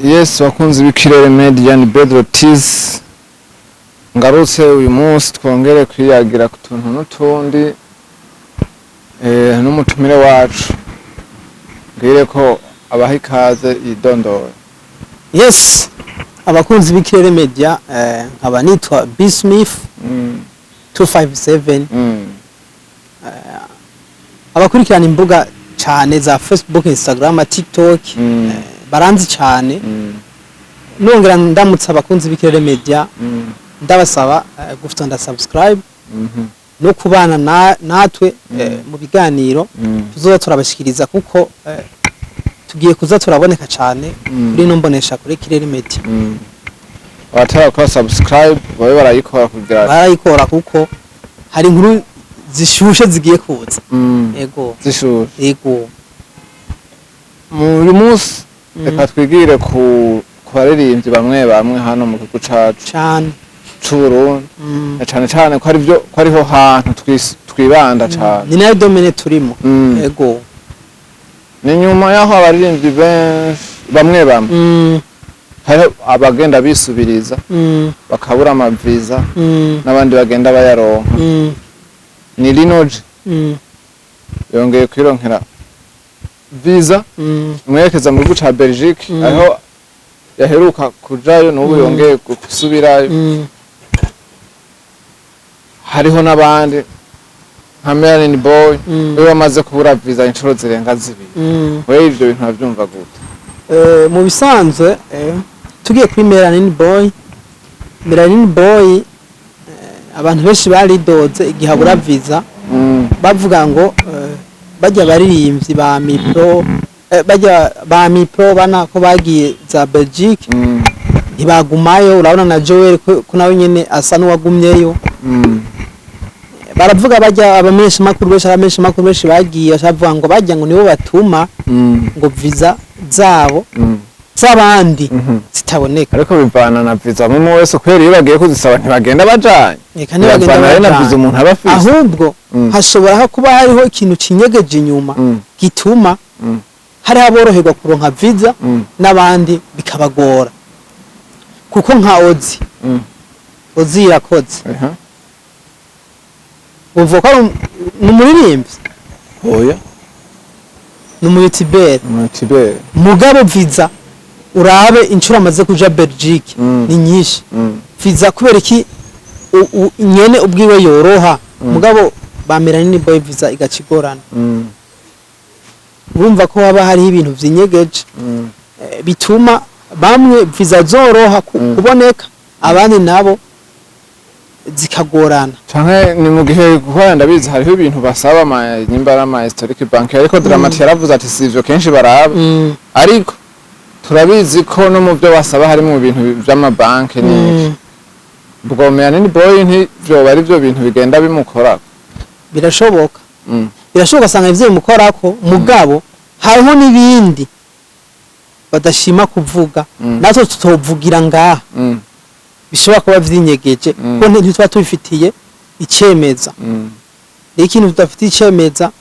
Yes, bakunzi b'Ikirere Media, ni Bedro Tiz ngarutse uyu munsi twongere kwiyagira ku tuntu n'utundi n'umutumire wacu, mbwire ko abaha ikaze yidondora. Yes, abakunzi b'Ikirere Media, nkaba nitwa B Smith 257. Abakurikirana imbuga cyane za Facebook, Instagram, TikTok baranzi cyane. Nongera ndamutsa abakunzi b'Ikirere Media, ndabasaba gufata subscribe no kubana natwe mu biganiro tuzoba turabashikiriza, kuko tugiye kuza turaboneka cyane kuri ino mbonesha kuri Kirere Media. Abatara subscribe babe barayikora kugira Barayikora, kuko hari inkuru zishushe zigiye kuza. Ego. Zishushe. Ego. Uyu munsi reka twigire ku baririmbyi bamwe bamwe hano mu gihugu cacu cane c'Uburundi, na cane cane ko arivyo, ko ariho hantu twibanda cane. Ni nayo domaine turimo. Ego. Ni nyuma y'aho abaririmbyi benshi bamwe bamwe hariho abagenda bisubiriza bakabura amaviza n'abandi bagenda bayaronka. Ni Lino G yongeye kwironkera visa imwerekeza mu gihugu ca Belgique, aho yaheruka kujayo, n'ubu yongeye gusubirayo. Hariho n'abandi nka Melanin Boy, we bamaze kubura visa inshuro zirenga zibiri. Wewe ivyo bintu uravyumva gute? Mu bisanzwe, tugiye kuri Melanin Boy, Melanin Boy, abantu benshi baridoze igihe abura visa, bavuga ngo bajya baririmbyi ba Mipro, bajya ba Mipro bana ko bagiye za Belgique ntibagumayo. Urabona na Joel ko nawe nyene asa n'uwagumyeyo. Baravuga bajya abamenyesha makuru benshi bagiye bavuga ngo bajya ngo nibo batuma ngo visa zabo z'abandi zitaboneka. Ariko bivana na visa umwe wese, kubera iyo bagiye kuzisaba ntibagenda bajanye. Eka, ntibagenda Bivana rero na bajanye. visa umuntu aba afise. Ahubwo hashobora kuba hariho ikintu kinyegeje inyuma gituma hariho aboroherwa kuronka visa n'abandi bikabagora, kuko nka Ozi, Ozi irakoze. Uvuga ko ari ni umuririmbyi? Oya. Ni umuyutuberi. Umutibere. Mugabo visa, urabe inshuro amaze kuja Belgique, ni nyinshi. Visa kubera iki nyene ubwiwe yoroha, mugabo ba Melanin Boy visa igacigorana? Urumva ko haba hariho ibintu vyinyegeje bituma bamwe visa zoroha kuboneka, abandi nabo zikagorana. Canke ni mu gihe kuko ndabizi hariho ibintu basaba ama nyimba ari ama historique bank, ariko Dramati yaravuze ati si ivyo kenshi baraba, ariko turabizi ko no mu byo basaba harimo ibintu vy'amabanki n'iki. Ubwo Melanin Boy ntivyoba ari byo bintu bigenda bimukora? Birashoboka. Birashoboka, asanga ivyo bimukorako, mugabo hariho n'ibindi badashima kuvuga, natwe tutovugira ngaha, bishobora kuba vyinyegeje, kuko ntituba tubifitiye icemeza. Rero ikintu tudafitiye icemeza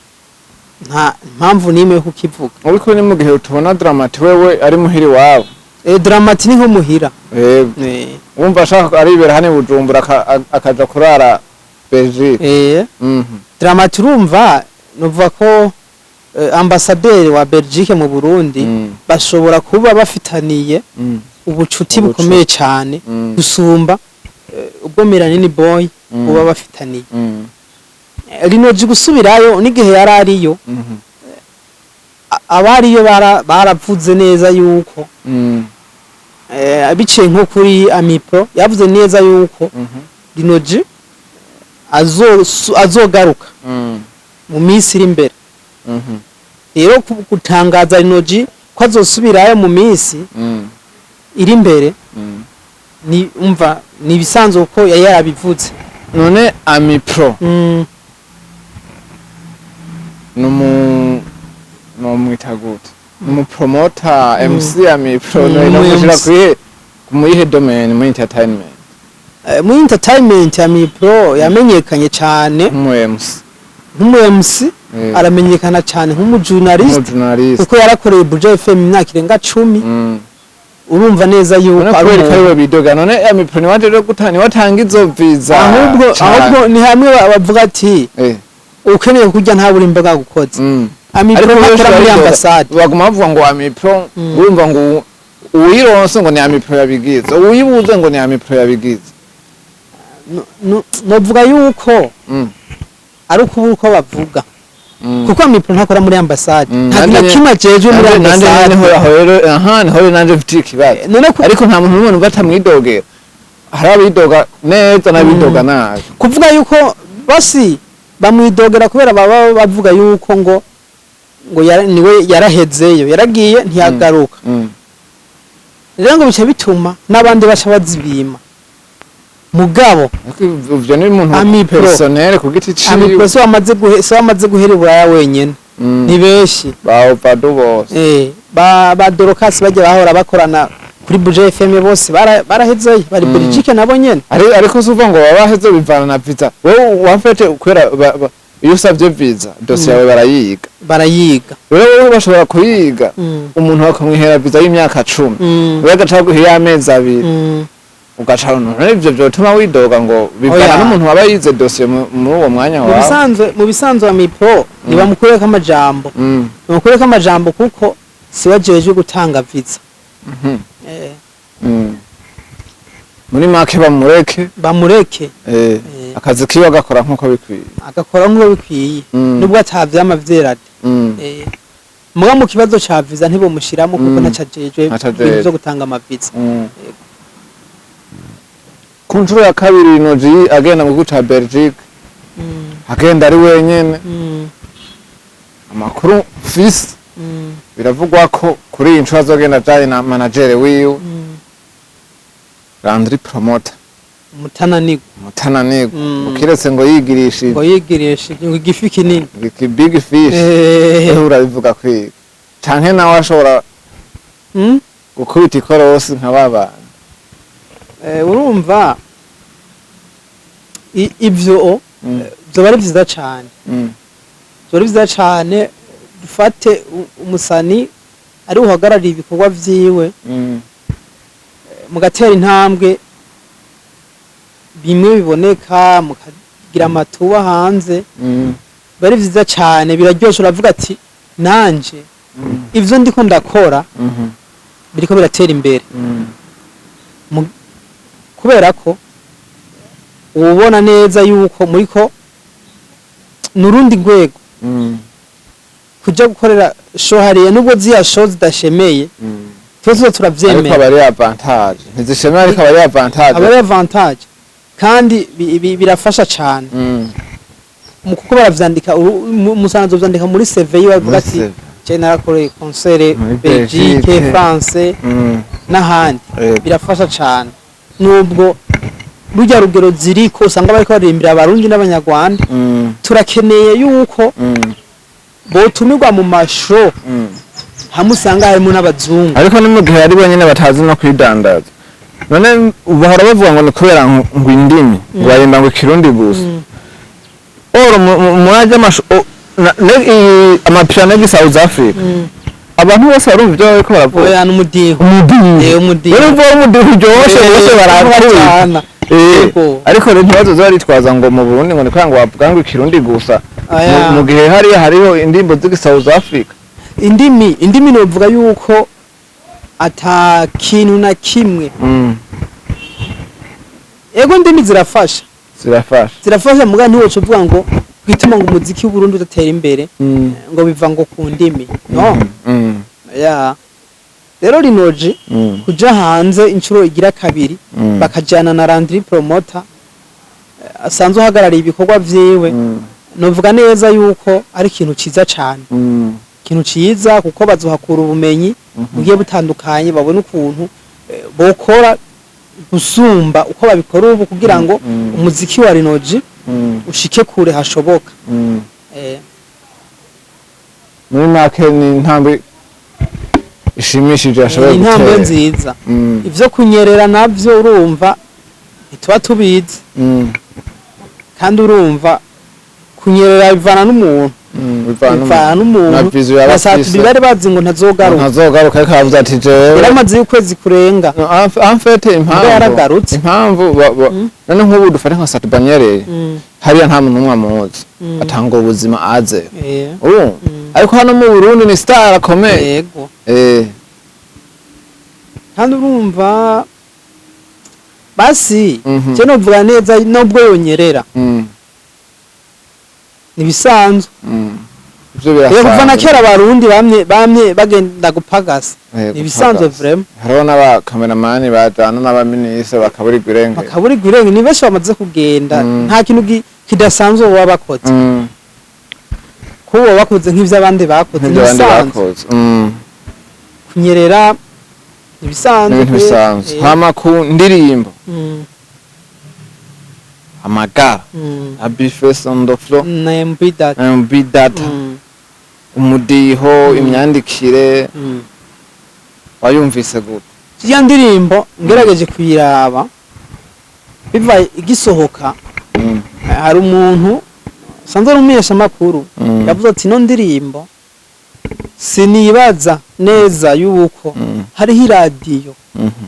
nta mpamvu n'imwe yo kukivuga. Ariko ni mu gihe tubona Dramati wewe ari muhiri wabo. Dramati ni nko muhira. Yego. Wumva ashaka aribera hano i Bujumbura, akaja kurara Belgique. Dramati, urumva nuvuga ko ambasaderi wa Belgique mu Burundi bashobora kuba bafitaniye ubucuti Ubucuti. bukomeye cyane gusumba ubwo Melanin Boy buba bafitaniye. Lino G gusubirayo n'igihe yari ariyo, abariyo baravuze neza yuko biciye nko kuri Amipro, yavuze neza yuko Lino G azogaruka mu minsi iri imbere. Rero gutangaza Lino G ko azosubirayo mu minsi iri imbere, ni umva ni ibisanzwe kuko yari yarabivuze. None Amipro numu nomwita gute? Numupromota, MC Amipro? No Umu mushira MC. kwihe, muyihe domaine muri entertainment? Muri entertainment ya Mipro yamenyekanye cyane nk'umu MC. Nk'umu MC. Aramenyekana cyane nk'umujournalist, nk'umujournalist, kuko yarakoreye Buja FM imyaka irenga 10. Urumva neza yuko None ari kubera ko umuntu. ariwe bidoga, none Amipro niwe rero gutanga, niwe atanga izo visa? Ahubwo Cane. ahubwo ni hamwe bavuga ati ukeneye kurya ntabura imboga gukoza. Amipro Ariko benshi ntakora muri baridoga. ambasade. Baguma bavuga ngo Amipro, urumva ngo uwironse ngo ni Amipro yabigize, uwibuze ngo ni Amipro yabigize. Novuga yuko ari ukubura uko bavuga, kuko Amipro ntakora muri ambasade, nta kintu na kimwe ajejwe muri Nanje ambasade. Niho aho rero, aha niho rero nanje mfite ikibazo. None Ariko nta muntu n'umwe numva atamwidogera. Hari abidoga neza n'abidoga nabi. Kuvuga yuko basi bamwidogera kubera baba bavuga yuko ngo niwe yarahezeyo, yaragiye ntiyagaruka. Rero ngo bica bituma n'abandi baca bazibima, mugabo Ariko ivyo ni umuntu Amipro. personnel ku giti ciwe. Amipro si wamaze guhera iburaya wenyene, ni benshi. Ba Ovado bose. Ba Dorocas bajya bahora bakorana kuri Buja FM bose barahezeyo, bari Belgique nabo nyene. Ariko si uvuga ngo baba baheze, bivana na visa. Wowe wafete kubera iyo usavye visa, dosiye yawe barayiga. Barayiga. Rero wowe bashobora kuyiga, umuntu bakamwihera visa y'imyaka 10, wewe agaca guha iy'amezi 2, ugaca none ivyo vyotuma widoga ngo bivana Oya. n'umuntu waba yize dosiye muri uwo mwanya Mu wawe. bisanzwe, mu bisanzwe Amipro ntibamukureko amajambo, bamukureko amajambo kuko siwe ajejwe gutanga visa. Muri make bamureke. Bamureke. Akazi kiwe agakora nk'uko bikwiye. Agakora nk'uko bikwiye, nubwo atavyama vyerade. Muga mu kibazo ca visa ntibomushiramo kuko ntaco ajejwe Ntaco ajejwe. ibintu vyo gutanga amaviza. Ku nshuro ya kabiri Lino G agenda mu gihugu ca Belgique, agenda ari wenyene. Amakuru mfise, biravugwa ko kuri iyi nshuro azogenda ajanye na manager wiwe, Landry Promoter. Umutananirwa. Umutananirwa. Ukiretse ngo yigirishije. Ngo yigirishe ngo igifi kinini. Iki big fish. Ehe, urabivuga kwiga canke nawe ashobora gukubita ikorosi nka babana. Urumva ivyo vyoba ari vyiza cane. Vyoba ari vyiza cane, dufate umusani ari uhagarariye ibikorwa vyiwe, mugatera intambwe bimwe biboneka, mukagira amatuba hanze. Biba ari vyiza cane, biraryoshe, uravuga ati nanje ivyo ndiko ndakora biriko biratera imbere. Kubera ko ubona neza yuko muriko nurundi rwego kuja gukorera show hariya, nubwo ziya show zidashemeye, twese Ariko turavyemera. Aba ari avantage, ntizishemeye ariko aba ari avantage. Aba ari avantage kandi birafasha cane. Mu kuko baravyandika, umusanzu uvyandika muri CV yiwe, avuga Muri ati CV. je narakoreye concert Muri Belgique, Belgique. France n'ahandi. Birafasha cane, nubwo rujya rugero ziriko usanga bariko baririmbira Abarundi n'Abanyarwanda. Turakeneye yuko botumirwa mu masho hamwe usanga harimo n'abazungu. Ariko ni mu gihe ari bonyene batazi no kwidandaza. None bahora bavuga ngo ni kubera ngo indimi, ngo barimba ngo ikirundi gusa. Oro muri ajya amasho amapiano y'i South Africa, abantu bose barumva ibyo bariko baravuga. Oya, n'umudiho. Umudiho. Umudiho. Rero uvuga umudiho uryoshe, bose barakwiye. Baracana. Yego. Ariko rero ntibazoze baritwaza ngo mu Burundi ngo ni kubera ngo bavuga ngo ikirundi gusa. Aya. Mu gihe hariya hariho indirimbo z'igi South Africa. Indimi novuga yuko ata kintu na kimwe. Ego, indimi zirafasha. Zirafasha. Zirafasha, muga ntiwoca uvuga ngo gituma ngo umuziki w'Uburundi udatera imbere ngo biva ngo ku ndimi, no. Ya, rero Lino G kuja hanze inshuro igira kabiri, bakajana na Landry Promoter, asanzwe uhagarariye ibikorwa vyiwe, novuga neza yuko ari ikintu ciza cane. Ikintu ciza kuko bazohakura ubumenyi bugiye butandukanye, babone ukuntu bokora gusumba uko babikora ubu kugira ngo umuziki wa Lino G ushike kure hashoboka. Muri make ni intambwe ishimishije yashoboye Ni intambwe gutera. nziza. Ivyo kunyerera navyo urumva ntituba tubizi. Kandi urumva kunyerera bivana n'umuntu. Bivana Bivana n'umuntu na n'umuntu. vision yaba Na Sat-B afise. bari bazi ngo ntazogaruka. Ntazogaruka, ariko aravuze ati jewe Yaramaze ukwezi kurenga. No, en fait impamvu Yaragarutse. Impamvu none nk'ubu dufate nka Sat-B anyereye hariya, nta muntu n'umwe amuzi, atanga ubuzima aze urumva, ariko hano mu Burundi ni star akomeye. Yego. Kandi urumva basi je novuga neza, nubwo yonyerera, nibisanzwe. Ivyo Rero kuva na birasanzwe. kera Abarundi bamye bagenda gupagasa. Nibisanzwe. Gupagasa. Vraiment. Hariho n'abakameramani bajana n'abaminisitiri bakaburirwa irengero. Bakaburirwa irengero, ni benshi bamaze kugenda. Nta kintu kidasanzwe baba bakoze, kuko baba bakoze nk'ivyo abandi bakoze. Nk'ibyo abandi Nibisanzwe. bakoze. Kunyerera nibisanzwe. N'ibintu bisanzwe. Hama ku ndirimbo Amagara a B-Face on the floor na MB Data. MB Data. Umudiho, imyandikire, wayumvise gute? Iyo ndirimbo ngerageje kuyiraba biva igisohoka, hari umuntu sanzwe ari umumenyeshamakuru yavuze ati: "Ino ndirimbo sinibaza neza yuko hariho iradiyo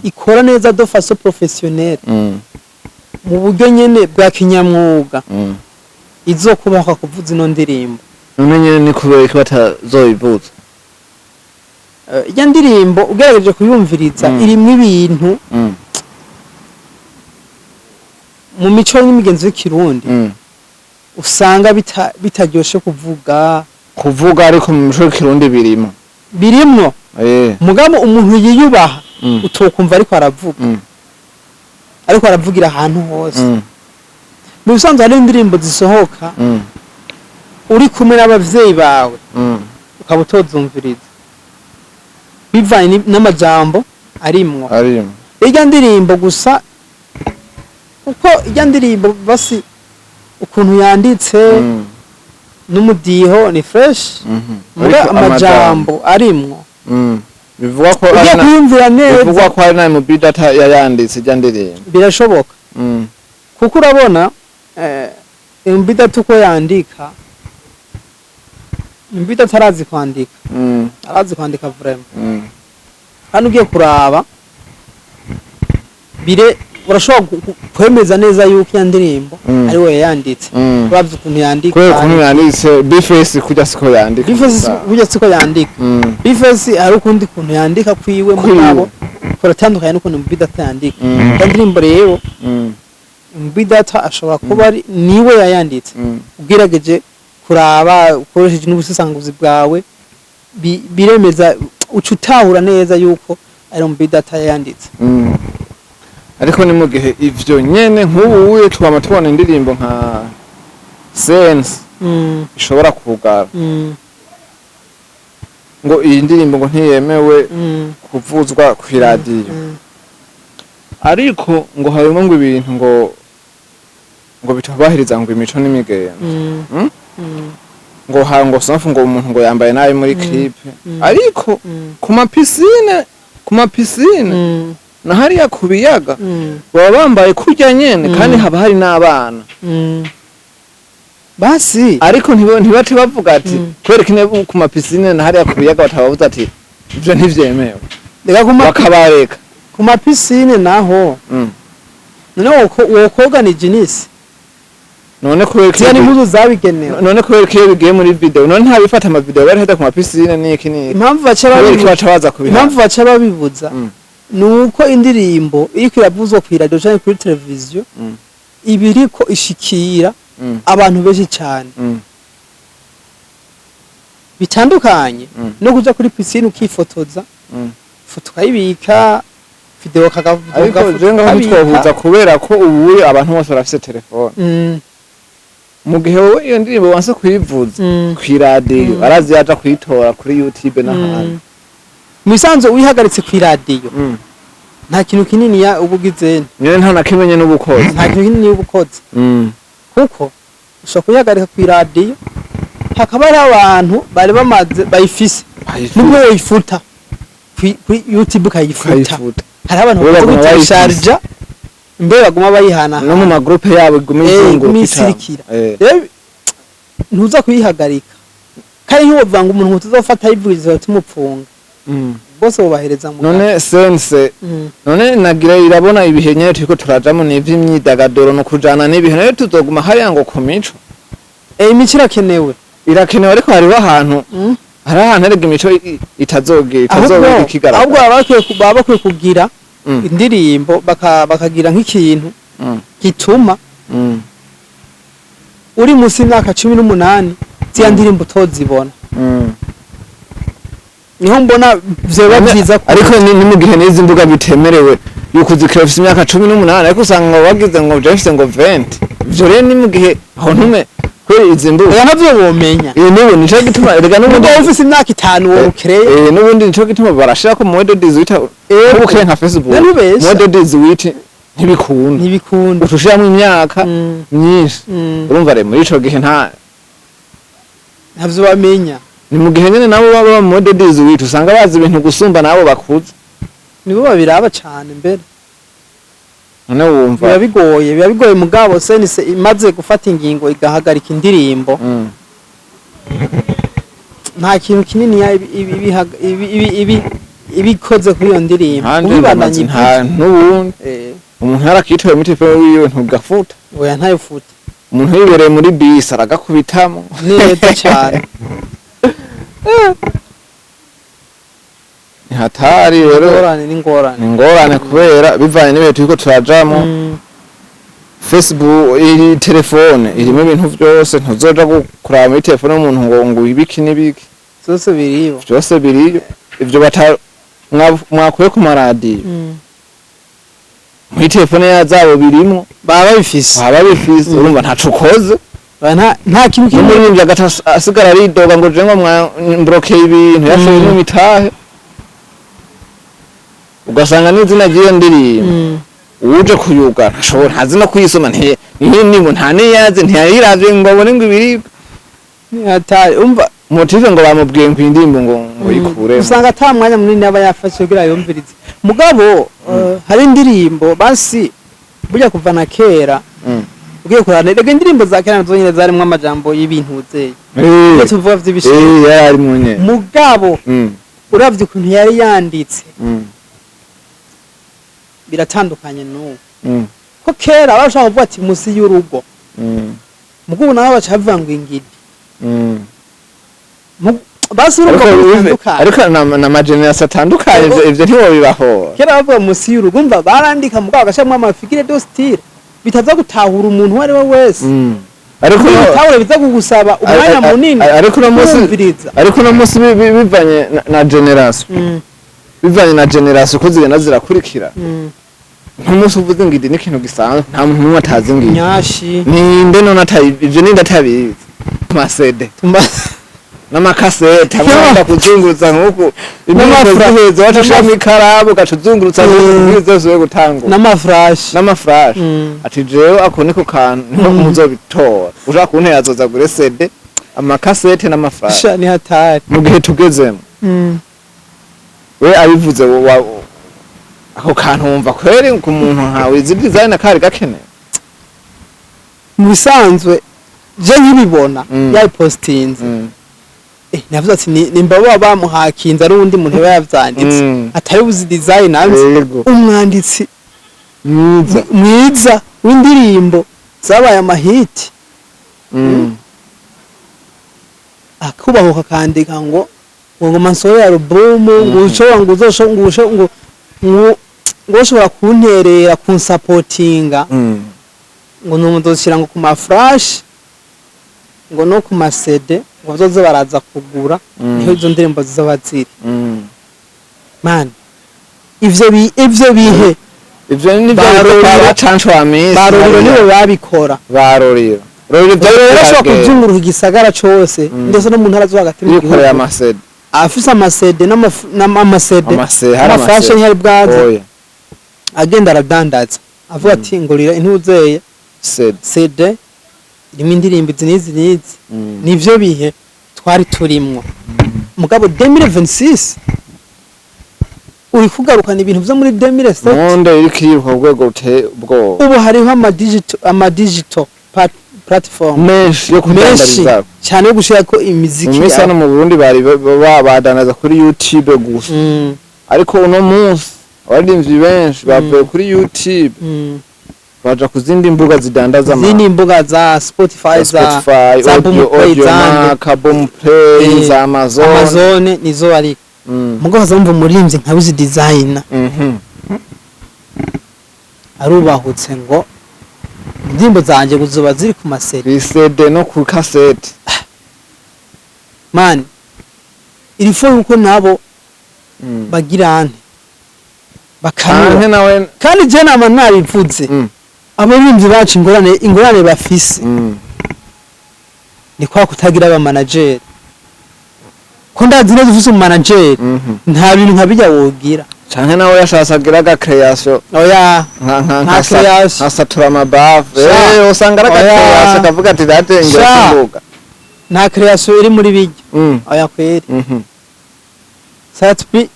ikora neza de façon professionnelle, mu buryo nyene bwa kinyamwuga, izokubahwa kuvuza ino ndirimbo." None nyene ni kubera ko batazoyivuza? Iyo ndirimbo ugerageje kuyumviriza, irimwo ibintu mu mico n'imigenzo y'ikirundi usanga bitaryoshe kuvuga. Kuvuga, ariko mu mico y'ikirundi birimo. Birimwo, mugabo umuntu yiyubaha utokumva ariko aravuga, ariko aravugira ahantu hose. Mu bisanzwe hari indirimbo zisohoka uri kumwe n'abavyeyi bawe, ukaba utozumviriza bivanye n'amajambo arimwo. Arimo. Irya ndirimbo gusa, kuko irya ndirimbo basi ukuntu yanditse n'umudiho ni fresh, muga Ariko amajambo arimwo, Bivugwa ko ugiye ari kuyumvira neza, bivugwa ko ari na MB Data yayanditse irya ndirimbo. Birashoboka, kuko urabona MB Data uko yandika, MB Data arazi kwandika. Arazi kwandika vraiment. Hano ugiye kuraba bire, urashobora kwemeza neza yuko iyo ndirimbo ari we yayanditse, uravye ukuntu yandika. Kubera ukuntu yanditse, B-Face kurya siko yandika. B-Face burya siko yandika. B-Face hari ukundi kuntu yandika kwiwe, Kwiwe. mugabo kuratandukanye n'ukuntu MB Data yandika. Iyo ndirimbo rero, MB Data ashobora kuba ari niwe yayanditse. Ugerageje kuraba ukoresheje n'ubusesanguzi bwawe, biremeza, uca utahura neza yuko ari MB Data yayanditse. Ariko ni mu gihe ivyo nyene nk'ubu uye twama tubona indirimbo nka Sense ishobora kugara ngo iyi ndirimbo ngo ntiyemewe kuvuzwa kw'iradiyo, ariko ngo harimo ngo ibintu ngo bitubahiriza ngo imico n'imigenzo, Ngo ha ngo safu ngo umuntu ngo yambaye nabi muri clip, ariko ku mapiscine na hariya ku biyaga baba bambaye kurya nyene, kandi haba hari n'abana. Basi Ariko ntibace bavuga ati kubera ko ku mapiscine na hariya ku biyaga batabavuze ati ivyo ntivyemewe, Reka bakabareka. ku mapiscine naho, none wokoga ni jeans? None kubera ko Ziriya ni impuzu zabigenewe. None kubera ko iyo bigiye muri video, none ntabifata ama video bari hajya ku mapiscine n'iki n'iki, Impamvu baca kubera ko babibuza, baca baza kubihana? impamvu baca babibuza ni uko indirimbo iriko iravuzwa kw'iradiyo canke kuri televiziyo iba iriko ishikira abantu benshi cane, bitandukanye no kuja kuri piscine ukifotoza, ifoto ukayibika, video. Ariko je ngaho ntitwohuza, kubera ko ubu abantu bose barafise telefone. Mu gihe wowe iyo ndirimbo wanse kuyivuza kw'iradiyo, arazi yaja kuyitora kuri YouTube n'ahandi. Mu bisanzwe wihagaritse kw'iradiyo, nta kintu kinini ya uba ugize. Nyene nta na kimwe nyene uba ukoze. Nta kintu kinini uba ukoze, kuko ushobora kuyihagarika kw'iradiyo, hakaba hariho abantu bari bamaze bayifise, nubwo woyifuta kuri YouTube ukayifuta, ukayifuta, hariho abantu Bo bamaze baguma gutélécharger, mbere baguma bayihana. No mu magroupe yabo iguma Eh, izunguruka. Iguma isirikira. Rero ntuza kuyihagarika. Kandi ntiwovuga ngo umuntu ngo tuzofata yivugiriza tumupfunga, bose bubahereza mu None CNC, none nagira irabona ibihe nyene turiko turajamo ni ivy'imyidagaduro, no kujana n'ibihe. None tuzoguma hariya ngo ku mico? Imico irakenewe. Irakenewe, ariko hariho ahantu, hariho ahantu erega imico itazogira Ahubwo itazogira ahubwo ikigaragara. baba bakwiye kugira indirimbo, bakagira nk'ikintu gituma uri munsi y'imyaka 18 ziriya ndirimbo utozibona. Niho mbona vyoba vyiza. Ariko ni mu gihe n'izi mbuga bitemerewe yuko uzikira ufise imyaka 18, ariko usanga ngo bagize ngo je mfise ngo 20. Ivyo rero ni mu gihe aho ntume kubera izi mbuga. Oya, navyo womenya. N'ubu nico gituma erega n'ubundi Nubwo ufise imyaka 5 wowe ukereye. N'ubundi nico gituma barashirako moins de 18, nk'ubu ukeye nka Facebook, Ntubesha. moins de 18 ntibikunda. Ntibikunda. Uca ushiramwo imyaka myinshi. Urumva rero muri ico gihe nta Ntavyo bamenya. Ni mu gihe nyene nabo baba moins de 18 usanga bazi ibintu gusumba nabo bakuze. Nibo babiraba cane mbere. None wumva Biba bigoye, mugabo CNC imaze gufata ingingo igahagarika indirimbo, nta kintu kinini ibikoze kuri iyo ndirimbo. Nta ndirimbo Ubibandanya. Nta n'ubundi umuntu yarakitoye muri telefone wiwe ntugafuta. Oya, ntayofuta. Umuntu yibereye muri bisi aragakubitamo. Neza cane. Ni hatari rero. Ingorane n'ingorane. Ni ingorane kubera bivanye n'ibihe turiko turajamo. Facebook, iri telefone irimo ibintu vyose, ntuzoja kuraba muri telefone y'umuntu ngo ibiki n'ibiki. Zose biriyo. Vyose biriyo. Ivyo bata mwakuye ku maradiyo, muri telefone zabo birimwo. Baba babifise. Baba bifise. Urumva ntaco ukoze. Ba nta kintu kimwe. N'umuririmbyi agaca asigara aridoga ngo je ngo mwambrokeye ibintu yashoye n'imitahe, ugasanga n'izina ry'iyo ndirimbo, uje kuyugara ntashobora, ntazi no kuyisoma, nti nta niyazi, ntiyayiravye ngo abone ngo ibiribwa. Ni hatari, umva. Motive ngo bamubwiye ngo indirimbo ngo yikuremo. Usanga ata mwanya munini aba yafashe kugira yumvirize. Mugabo hari indirimbo basi burya kuva na kera, ugiye kurana rega indirimbo za kera nazo nyene zarimwo amajambo y'ibintu zeye, ibyo tuvuga vy'ibishimwe. Yari ari mu nyene. Mugabo uravye ukuntu yari yanditse, biratandukanye n'ubu, ko kera bashaka kuvuga ati musi y'urugo, mugabo nawe baca bavuga ngo ingidi. Basi urumva Ariko ko bitandukanye. Ariko na ma générations atandukanye, ivyo ntiwobibahora. Kera bavuga musi y'urugo, umva, barandika mugabo bagashiramwo ama figures de style bitaza gutahura umuntu uwo ari we wese. Ariko Gutahura biza kugusaba umwanya munini ariko uno munsi kumviriza. Ariko uno munsi bivanye na génération, bivanye na génération uko zigenda zirakurikira, nk'umunsi uvuze ngo idi n'ikintu gisanzwe, nta muntu n'umwe atazi ngo idi. Nyashi. Ninde none atayi ivyo? Ninde atabizi? Amasede n'amakasete amwe kuzungurutsa nk'uku indirimbo ziheze waca ushiramo ikaramu ugaca uzungurutsa nk'uku zose ugiye gutangura. N'amafurashi. N'amafurashi. Ati jewe ako niko kantu niho muzobitora, ushaka kuntera azoza gure CD, amakasete n'amafurashi. Sha, ni hatari. Mu gihe tugezemo, we abivuze ako kantu wumva kweri ku muntu nkawe izi design kari gakenewe? Mu bisanzwe je nkibibona yayipostinze, navuze ati nimba baba bamuhakinze ari uwundi muntu yaba yavyanditse, atari buzi design anzi, umwanditsi mwiza, mwiza w'indirimbo zabaye amahiti, akubahuka akandika ngo mansohore album, ngo ushobora ngo uzosho ngo usho ngo ngo ngo ushobora kunterera kunsapotinga, ngo numuzoshyira ngo ku ma flash, ngo no ku ma CD, ngo bazoze baraza kugura, niho izo ndirimbo zizoba ziri. Man, ivyo bihe Ivyo ni byo. Barorero. Bacanco wa misi. Barorero nibo babikora. Barorero, rorero. Rero ashobora kuzunguruka igisagara cose, ndetse no mu ntara zo hagati mu Yikoreye gihugu, amasede. afise amasede n'amasede Hari n'amafashe, amasede. ntiyari bwaze. Oya. Agenda aradandaza avuga ati ngurira intuzeye CD. CD irimo indirimbo izi n'izi n'izi. Nivyo bihe twari turimwo. Mugabo 2026 uri kugarukana ibintu vyo muri 2007. Monde iriko iriruka ku rwego ruteye ubwoba. Ubu hariho ama digital platform Menshi yo menshi kudandarizako. cyane yo gushirako imiziki Mu minsi yawe. hano mu Burundi bari badandaza kuri YouTube gusa, ariko uno munsi abaririmbyi benshi bavuye kuri YouTube, baja ku zindi mbuga zidandaza Izindi mbuga za Spotify, za Spotify, za audio, Boomplay, audio zande. Mark, Boomplay, za Amazon. Amazon nizo, ariko mugo bazumva umuririmbyi nka Wiz Designer arubahutse ngo indirimbo zanje kuzoba ziri ku maseri, Kuri CD no ku kasete. Man, il faut yuko nabo bagira ante Canke bakanura. Nawe Kandi je nama nabivuze, abaririmbyi bacu ingorane bafise ni kwa kutagira aba manager, ko ndazi neza ufise umu manager nta bintu nka bijya wogira. Canke nawe yashatse agira aga création. Oya. Nka Nta creation. Nka satura amabafu. Sha. Usanga ari aga Oya. création, kavuga ati datengera Sha. kumbuga. Nta création iri muri bijya. Oya kweri. Sat-B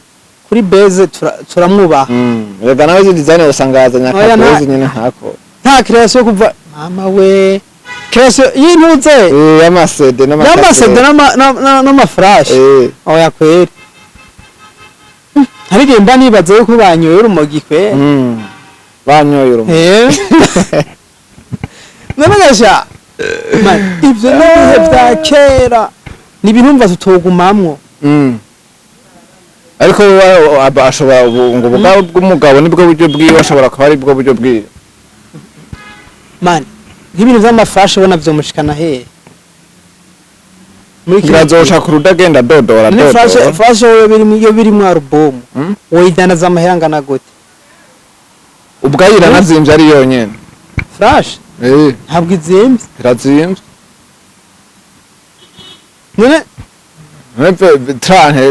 kuri beze turamwubaha. Rega nawe izi design usanga yazanye Oya, akabezi nyene nkako. Nta création kuva mama we, création y'intuze Y'amasede y'amasede n'amakasete. N'amaflash. Oya kweri, hari igihe mba nibaza yuko banyoye urumogi kweri. Banyoye urumogi. None gasha man, ivyo ni ibihe vya kera, ni ibintu mva tutogumamwo. Ariko ashobora ubu ngo ubugabo bw'umugabo nibwo buryo bwiwe, ashobora kuba ari bwo buryo bwiwe. Man, nk'ibintu vy'amaflash ubona vyomushikana hehe muri kino gihe? Ngira ku rudagenda dodora. None flash, Dodora. flash yo biri, yo biri mu album, woyidandaza amahera angana gute? Ubwayo iranazimvye ari yonyene. Flash ntabwo izimvye. Irazimvye. None 30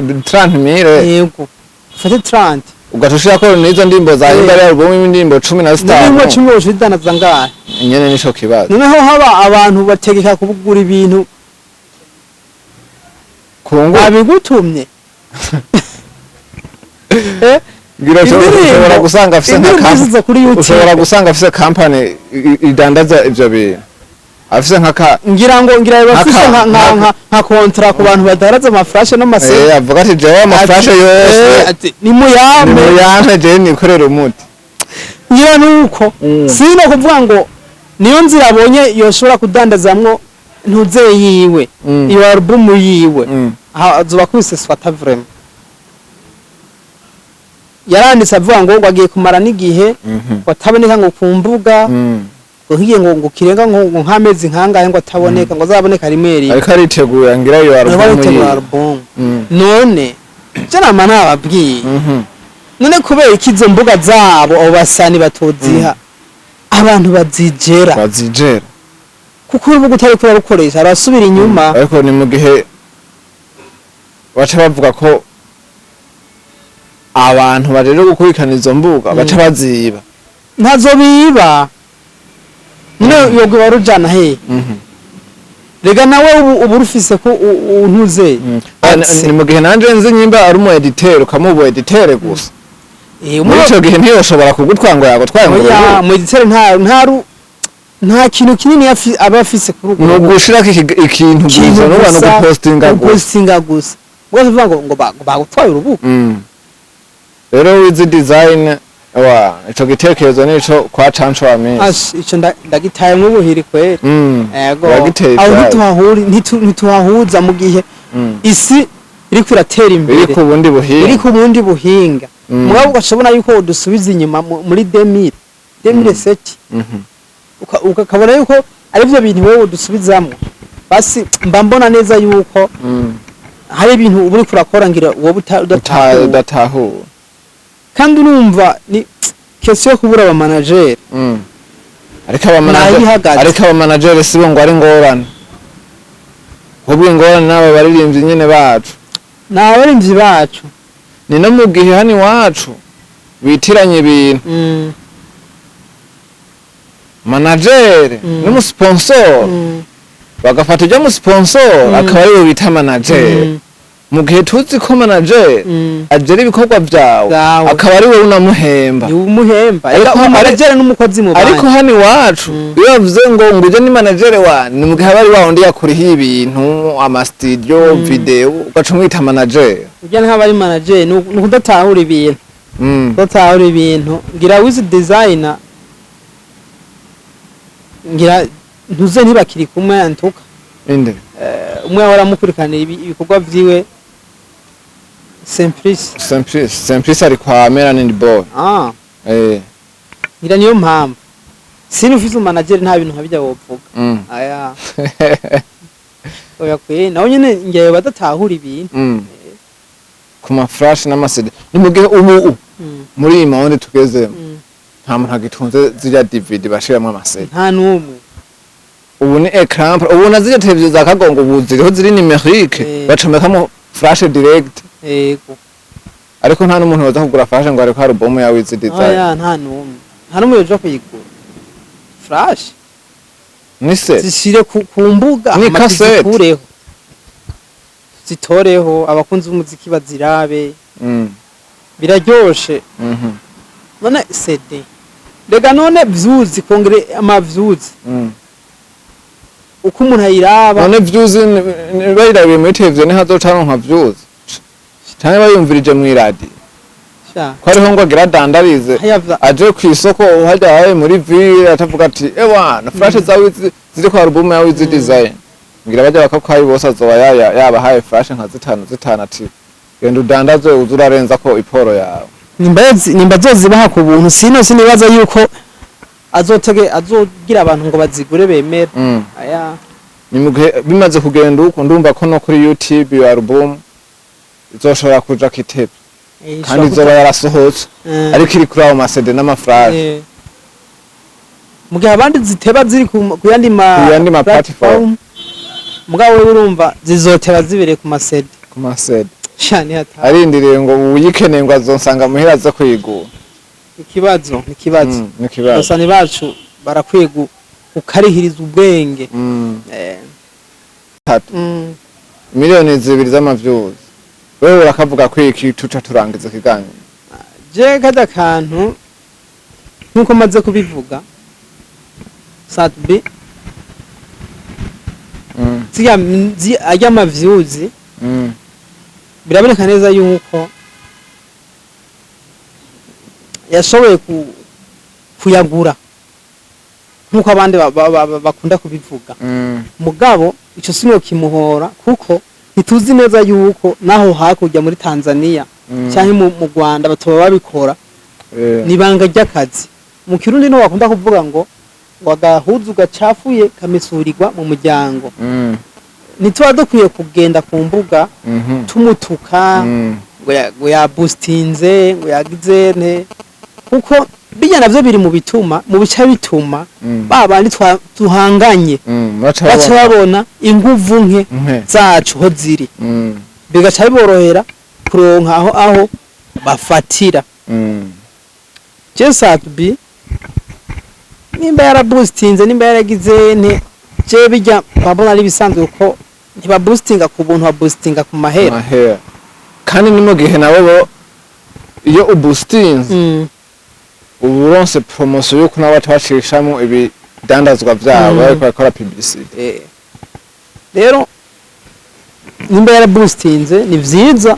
000. Yego, ufate 30. Ugaca ushirako n'izo ndirimbo za imba ari album y'indirimbo cumi na None zitanu. 10 wozidandaza ngahe? Nyene nico kibazo. Noneho haba abantu bategeka kugura ibintu Kungu babigutumye. Ngira ushobora gusanga afise nka Indirimbo ziza kuri YouTube. Ushobora gusanga afise company idandaza ivyo bintu, afise nka ka Ngira ngo ngira bafise nka contrat ku bantu badaraza amaflash n'amase. Avuga ati jewe amaflash yose Ati nimuyame. Nimuyampe, jewe nikorere umuti. Ngira nuko sino kuvuga ngo niyo nzira abonye yoshobora kudandazamwo ntuze yiwe, iyo album yiwe. Azoba kwise swata vraiment. Yaranditse avuga ngo agiye kumara n'igihe ngo ataboneka ngo ku mbuga, ngo nkigiye ngo kirenga ngo nk'amezi nkangahe ngo ataboneka, ngo azaboneka rimwe rimwe. Ariko aritegura ngira iyo Ariko album aritegura yiwe. Album. None je nama nababwiye, none kubera iki izo mbuga zabo abo basani batoziha abantu bazigera? Bazigera. Kuko urubuga utari kurarukoresha arasubira inyuma. Ariko ni mu gihe baca bavuga ko abantu bajeje gukurikirana izo mbuga baca baziba. Ntazo biba, none yoga warujana he? Rega nawe ubu rufise ko untuze Ni mu gihe nanje nzi nyimba ari umu editeur, ukamuba editeur gusa, muri ico gihe ntiyoshobora kugutwara ngo yagutwaye ngo Oya, mu editeur nta kintu kinini aba afise kuri urwo ni rubuga. ugushirako ikintu gusa, nuba ni ugupostinga gusa. Gupostinga gusa, ubwo tuvuga ngo bagutwaye urubuga. Rero wizi design wa ico gitekerezo nico kwa Canco wa Misi. Ash, ico ndagitaye nk'ubuhiri kweri. Ego. Uragiteye Aho ivyatsi. ntituhahuza mu gihe isi iriko iratera imbere, Iri ku bundi buhinga. Iri ku bundi buhinga. Mugabo ugashobora yuko udusubiza inyuma muri 2000, 2007, ukabona yuko arivyo bintu wewe udusubizamwo. Basi mba mbona neza yuko hari ibintu uba uriko urakora ngira wowe udatahura. Udatahura. Kandi urumva ni question yo kubura abamanager. Ariko abamanager Nayihagaze. Ariko abamanager sibo ngo ari ngorane, ahubwo ingorane n'aba baririmbyi nyene bacu. Ni abarimvyi bacu. Ni no mu gihe hano iwacu bitiranye ibintu, manager n'umusponsor, bagafata ujya mu sponsor akaba ariwe bita manager. Mu gihe tuzi ko manager agera ibikorwa vyawe, Vyawe. akaba ari wowe unamuhemba. Ni umuhemba. Ariko Manager n'umukozi mu ariko bandi. Hano iwacu, iyo bavuze ngo uje ni manager wa, ni mu gihe aba ari wa wundi yakurihiye ibintu, ama studio, video, ugaca umwita manager. Ujya nk'aba ari manager ni ukudatahura ibintu. Kudatahura ibintu. Ngira Wiz Designer, ngira ntuze ntibakiri kumwe antuka. Inde? Umwe ahora amukurikiranira ibikorwa vyiwe, Simplice. Simplice, Simplice ari kwa Melanin Boy. Ah. Eh. Ngira niyo mpamvu sino ufise umanager nta bintu nka bijya wovuga. Aya, oya kwe, nawe nyene ngira badatahura ibintu. Ku ma flash n'ama CD, ni mu gihe ubu muri iyi monde tugezemo, nta muntu agitunze ziriya DVD bashiramwo ama CD. Nta n'umwe. Ubu ni écran, ubu na ziriya televiziyo za kagongo ubu ziriho ziri numérique, bacomekamo flash direct. Ariko nta n'umuntu waza kugura flash ngo ariko album ya Wiz Design. Oya, nta n'umwe, nta n'umwe yoja kuyigura flash. Ni se Zishire ku mbuga Ni hama cassette. tuzikureho, zitoreho abakunzi b'umuziki bazirabe. Biraryoshe. None CD rega, none views kongere ama views, uko umuntu ayiraba. None views bayirabiye muri televiziyo ntihazocaronka views, canke bayumvirije mw'iradiyo? Sha. Ko ariho ngo agira adandarize, Hayava. aje kw'isoko hajya haye muri ville atavuga ati: "Ewana, flash zawe ziri ku album ya Wiz Design." Ngira bajya bakakwayi bose azoba yabahaye flash nka zitanu zitanu, ati: "Genda udandaze, uze urarenza ko iporo yawe." Nimba azozibaha ku buntu, sino sinibaza yuko azotege azogira abantu ngo bazigure bemere. Aya. Ni mu gihe bimaze kugenda uko, ndumva ko no kuri YouTube iyo album izoshobora kuja kitebe, kandi izoba yarasohotse, ariko iri kuri ayo ma CD n'ama flash. Mu gihe abandi ziteba ziri ku yandi ma Ku yandi ma platform. Mugabo wewe urumva zizoteba zibereye ku ma CD. Ku ma CD. Sha, ni hatari. Arindiriye ngo uyikeneye ngo azonsanga muhira aze kuyigura. Ikibazo ni ikibazo. Ni ikibazo. Abasani bacu barakwiye gukarihiriza ubwenge. Tatu. 2 miliyoni z'ama views, wewe urakavuga ko iki tuca turangiza ikiganiro? Je kada kantu, nkuko maze kubivuga, Sat-B, ziriya arya ama views, biraboneka neza yuko yashoboye kuyagura nkuko abandi bakunda kubivuga. Mugabo ico sino kimuhora, kuko ntituzi neza yuko naho hakurya muri Tanzania canke mu Rwanda batoba babikora. Nibanga ry'akazi. Mu Kirundi no bakunda kuvuga ngo agahuzu gacafuye kamisurirwa mu muryango. Ntituba dukwiye kugenda ku mbuga tumutuka ngo yabustinze, ngo yagize nte, kuko bijya navyo biri mu bituma, mu bica bituma ba bandi tuhanganye baca baca babona babona inguvu nke nke zacu ho ziri, bigaca biborohera kuronka aho bafatira. Je Sat-B, nimba yarabustinze, nimba yaragize nte, je bijya babona ari ibisanzwe, kuko ntibabustinga ku buntu, babustinga ku mahera. Mahera. Kandi ni mu gihe nabo bo iyo ubustinze, uba uronse promotion yuko nabo baca bacishamo ibidandazwa vyabo, bariko barakora publicity. Rero nimba yarabustinze ni vyiza,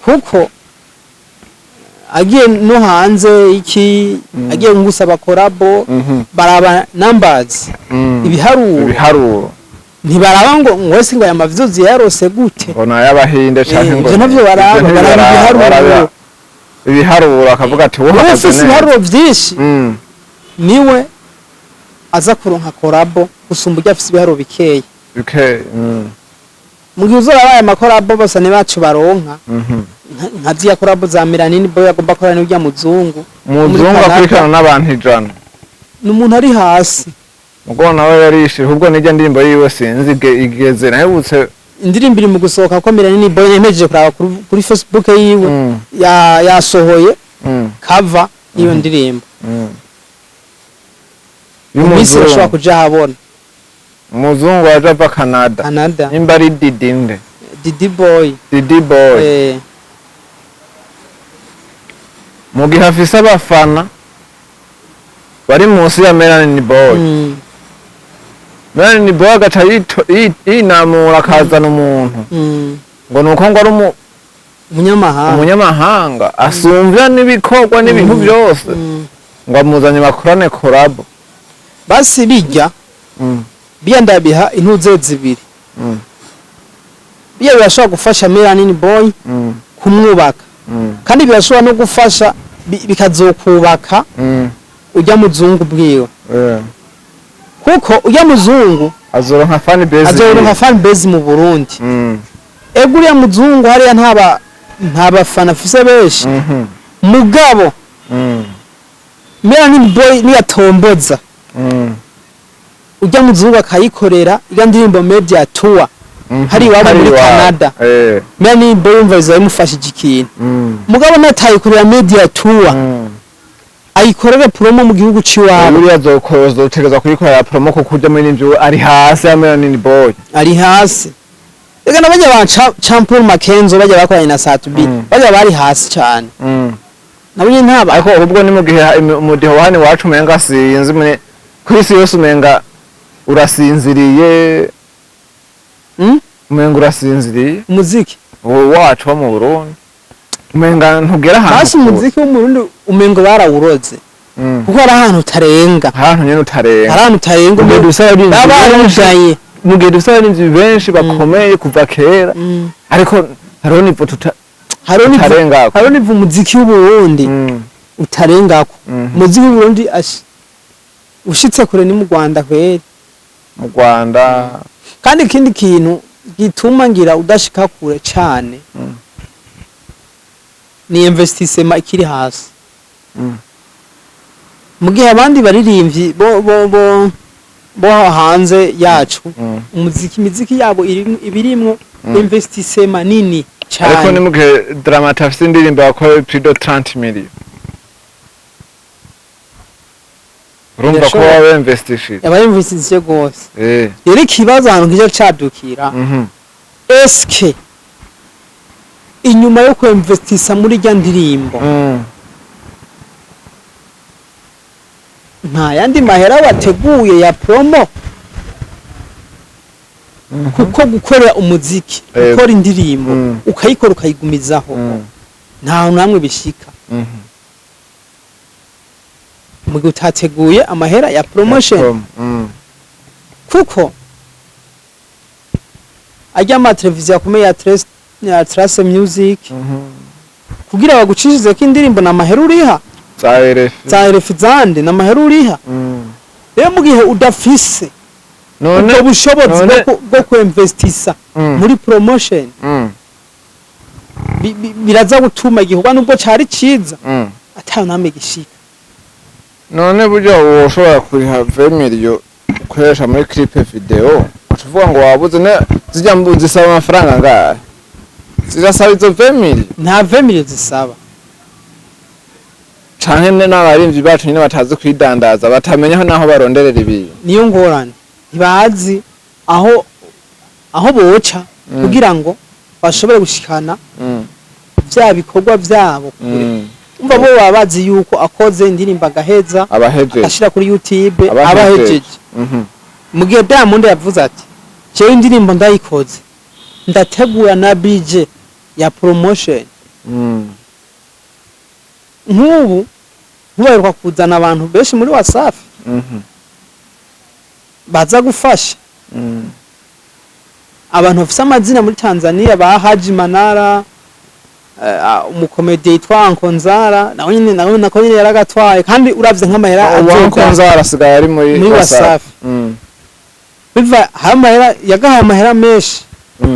kuko agiye no hanze iki, agiye ngusaba collabo, baraba numbers, ibiharuro. Ibiharuro. Ntibaraba ngo ese ngo aya ma views yarose gute. Ngo ni ay'abahinde canke ngo Ivyo ntavyo baraba, ivyo baraba ntibaraba, ibiharuro. Baraba ibiharuro, akavuga ati wowe Wowe uhagaze ufise neza. ibiharuro vyinshi niwe aza kuronka collabo gusumba ujya afise ibiharuro bikeya. Okay. Mu gihe uzoraba aya ma collabo bose bacu baronka, nka ziriya collabo za Melanini Boy agomba korana n'urya muzungu muri Umuzungu Canada. akurikirana n'abantu 100. Ni umuntu ari hasi. Ubwo nawe yarishije, ubwo nijya ndirimbo yiwe sinzi igeze nahebutse. Indirimbo iri mu gusohoka, ko Melanini Boy yemejeje kuraba kuri Facebook yiwe, yasohoye cover y'iyo ndirimbo. Mu minsi irashobora Y'umuzungu. kuja ahabona. Umuzungu waje ava Canada. Canada. Nimba ari Didinde. Didi Boy. Didi Boy. Mu gihe afise abafana bari munsi ya Melanin Boy, Melanin Boy agaca yinamura akazana umuntu ngo nuko ngo ari umunyamahanga. Umunyamahanga asumvya n'ibikorwa n'ibintu byose, ngo amuzanye bakorane collabo. Basi bijya biya ndabiha intuze zibiri. Biya birashobora gufasha Melanin Boy kumwubaka, kandi birashobora no gufasha bikazokubaka ujya muzungu bwiwe, kuko ujya muzungu azoronka fan base. Azoronka fan base mu Burundi. Ego, uriya muzungu hariya nta bafana afise benshi, mugabo Melanin Boy niyatomboza, ujya muzungu akayikorera ijya ndirimbo media tour hari iwabo Hari muri iwabo. Canada, Melanin Boy yumva bizaba bimufashije ikintu. Mugabo natayikorera media tour, ayikorere promo mu gihugu ciwabo. Buriya azotegerezwa kuyikorera promo, kuko urya muririmbyi we ari hasi ya Melanin Boy. Ari hasi. Ega nabajya ba Champur Makenzo bajya bakoranye na Sat-B, bajya bari hasi cyane. Nabo nyine ntaba. Ariko ubwo ni mu gihe umudiho wa hano iwacu umenga sinzi mune ku isi yose umenga urasinziriye. Umenga urasinziriye. Umuziki? Uwo wacu wo mu Burundi umenga ntugera ahantu Basi kure. Umuziki wo mu Burundi umengo barawuroze, kuko hari ahantu utarenga. Ahantu nyene utarenga. Hari ahantu utarenga. Mu gihe dufise abaririmbyi baba benshi, barugaye. mu gihe dufise abaririmbyi benshi bakomeye kuva kera, ariko hariho niveau Hariho tutarengako. Hariho niveau umuziki w'Uburundi utarengako. Umuziki w'Uburundi ushitse kure ni mu Rwanda kweri. Mu Rwanda. Kandi ikindi kintu gituma ngira udashika kure cane ni investissement ikiri hasi. Mu gihe abandi baririmbyi bo hanze yacu, imiziki yabo ibirimwo investissement nini Ariko ni cane. mu gihe Drama T afise indirimbo yakorewe plus de 30 millions, urumva ko Birashoboka. baba bemvestishije. Yaba investissement gose. Rero ikibazo ahantu kija cadukira, eske inyuma yo kuinvestisa muri rya ndirimbo, nta yandi mahera wateguye ya promo? Kuko gukorera umuziki, gukora indirimbo, ukayikora ukayigumizaho, nta hantu hamwe bishika mu gihe utateguye amahera ya promotion. Promo. Kuko ajya ama televiziyo akomeye ya Trace, ya Trace Music, kugira bagucishirize ko indirimbo na mahera uriha. Za RF. Za RF zande na mahera uriha. Rero mu gihe udafise None ubwo bushobozi bwo kuinvestisa muri promotion, biraza gutuma igikorwa nubwo cari ciza atayo namwe gishika. None burya woshobora kuriha 20 million ukoresha muri clip video, uca uvuga ngo wabuze? Ne zijya zisaba amafaranga angahe? Zirasaba izo 20 million? Nta 20 million zisaba. Canke n'abarimvyi bacu nyine batazi kwidandaza, batamenya aho naho baronderera ibintu. Niyo ngorane, ntibazi aho boca kugira ngo bashobore gushikana vya bikorwa vyabo kure. Umva, bo baba bazi yuko akoze indirimbo agaheza, abahejeje, agashira kuri YouTube, abahejeje. Abahejeje. Mu gihe Diamond yavuze ati: "Jewe indirimbo ndayikoze, ndategura na budget ya promotion." Nk'ubu nkubaheruka kuzana abantu benshi muri Wasafi baza gufasha, abantu bafise amazina muri Tanzania, ba Haji Manara, umukomedi yitwa Ankonzara, nawe nyene nawe nako nyene yaragatwaye. Kandi uravye nk'amahera azoga Uwankunza arasigaye ari muri muri Wasafi. Biva hari amahera yagahaye, amahera menshi.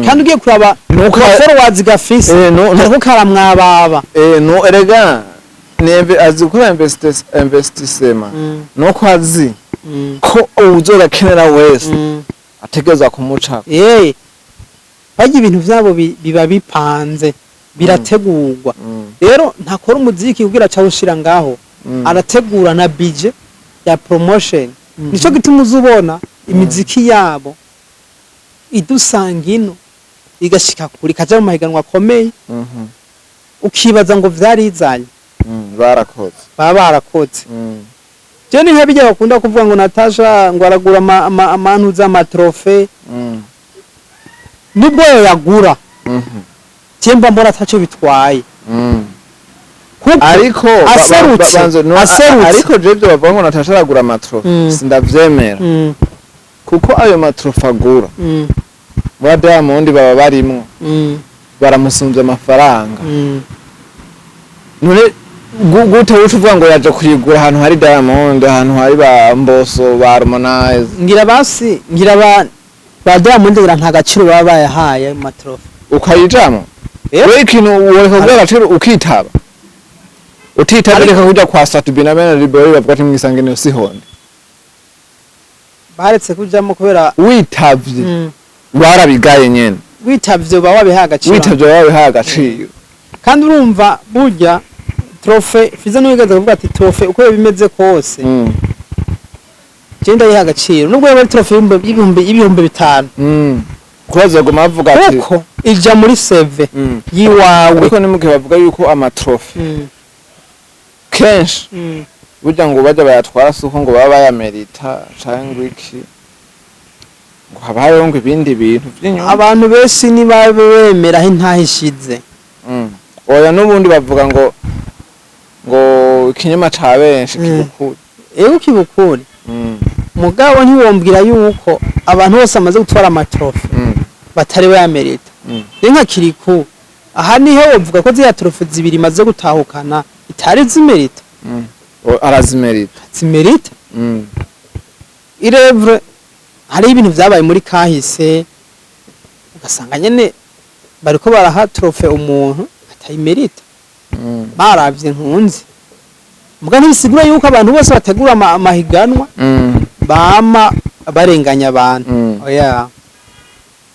Kandi ugiye kuraba Nuko ku followers gafise, no kariko karamwababa. No erega neve azi gukora investissement, nuko azi ko uwuzogakenera wese ategerezwa kumucako. Barya ibintu vyabo biba bipanze, birategurwa. Rero ntakora umuziki kugira aca awushira ngaho, arategura na budget ya promotion. Nico gituma uzubona imiziki yabo idusanga ino. Igashika kure, ikaja mu mahiganwa akomeye, ukibaza ngo vyarizanye. Barakoze. Baba barakoze. Je ni nka bijya bakunda kuvuga ngo Natasha ngo aragura amantu z'amatrophées. Nubwo yagura, je mba mbona ataco bitwaye, kuko Ariko aserutse, no, aserutse. Ariko je ibyo bavuga ngo Natasha aragura amatrophées, sindavyemera, kuko ayo matrophées agura, ba Diamond baba barimwo, baramusumbya amafaranga. None gute uca uvuga ngo yaje kuyigura ahantu hari Diamond, ahantu hari ba Mboso, ba Harmonize? Ngira basi, ngira ba Diamond, ngira nta gaciro baba bayahaye matrophées. Ukayijamwo? We ikintu woreka kuguha agaciro ukitaba, utitabye reka kuja kwa Sat-B na bene Riboy bavuga ati mwisange niyo sihonde. Baretse kujamo kubera Witavye, barabigaye nyene. Witavye uba wabihaye agaciro. Witavye babihaye agaciro. Kandi urumva burya trophée, Fiza niwe kuvuga ati trophée uko yoba imeze kose, je ndayiha agaciro nubwo yoba ari trophée y'ibihumbi 5000. Kuko bazoguma bavuga ati Kuko ija muri CV yiwawe. Ariko ni mugihe bavuga yuko amatrophées kenshi burya ngo bajya bayatwara si uko ngo baba bayamerita canke iki, ngo haba hariho ngo ibindi bintu vy'inyuma. Abantu benshi nibabe bemera aho intahe ishize. Oya, n'ubundi bavuga ngo ikinyoma ca benshi kibukuri. Ego, kibukuri. Mugabo ntiwombwira yuko abantu bose bamaze gutwara amatrophées batari bayamerita. Ni nka Kiriku aha, niho wovuga ko ziriya trophées zibiri imaze gutahukana itari zimerita. Arazimerita. Zimerita. Irevre hariho ibintu vyabaye muri kahise, ugasanga nyene bariko baraha trophée umuntu atayimerita, baravye nkunzi. Muga ntibisigura yuko abantu bose bategura amahiganwa bama barenganya abantu. Oya,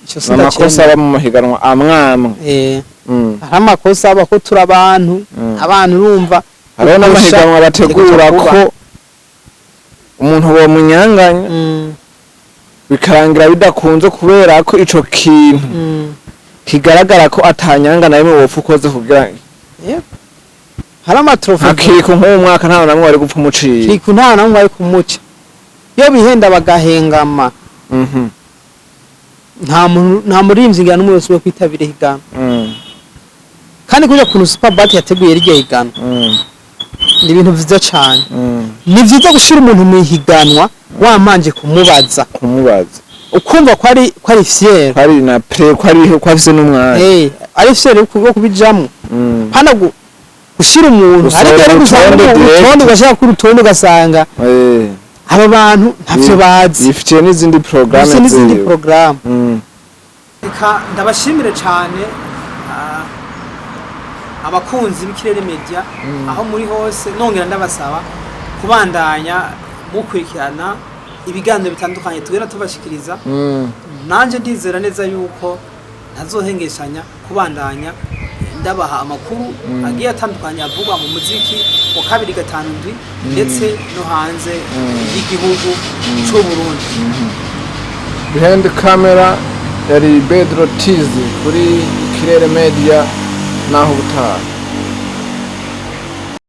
ico Amakosa sindacemera. aba mu mahiganwa amwamwe. Hari amakosa aba ko turi abantu. Abantu urumva Hariho n'amahiganwa bategura kuba. ko umuntu bomunyanganya, bikarangira bidakunze kubera ko ico kintu kigaragara ko atanyanga na rimwe wopfa ukoze kugira Yep. Hari amatrophées. Nka Kiriku nk'uwo mwaka ntawe namwe wari gupfa umuciye. Kiriku nta namwe bari kumuca, iyo bihenda bagahengama. Nta muntu, nta muririmbyi ngira n'umwe wese wo kwitabira ihiganwa. Kandi kuja kuntu Superbat yateguye rirya higanwa, ni ibintu vyiza cane. Ni vyiza gushira umuntu mu ihiganwa wamanje kumubaza. Kumubaza. Ukumva ko ari fier. Ko ari na prêt, ko ari ko afise n'umwanya. Ari fier wo kubijamwo. Hana gushira umuntu Gusohora ariko rero gusanga urutonde direct. Urutonde ugashyira kuri urutonde ugasanga aba bantu ntavyo bazi. Yifitiye n'izindi porogaramu. Bafise n'izindi ziwe. Porogaramu. Reka ndabashimire cyane, abakunzi b'Ikirere Media aho muri hose, nongera ndabasaba kubandanya mukurikirana ibiganiro bitandukanye tugenda tubashikiriza. Nanjye ndizera neza yuko ntazohengeshanya kubandanya ndabaha amakuru agiye atandukanye avugwa mu muziki wa 257 ndetse no hanze y'igihugu c'u Burundi. Behind camera yari Bedro Tizi kuri Kirere Media, naho ubutaha.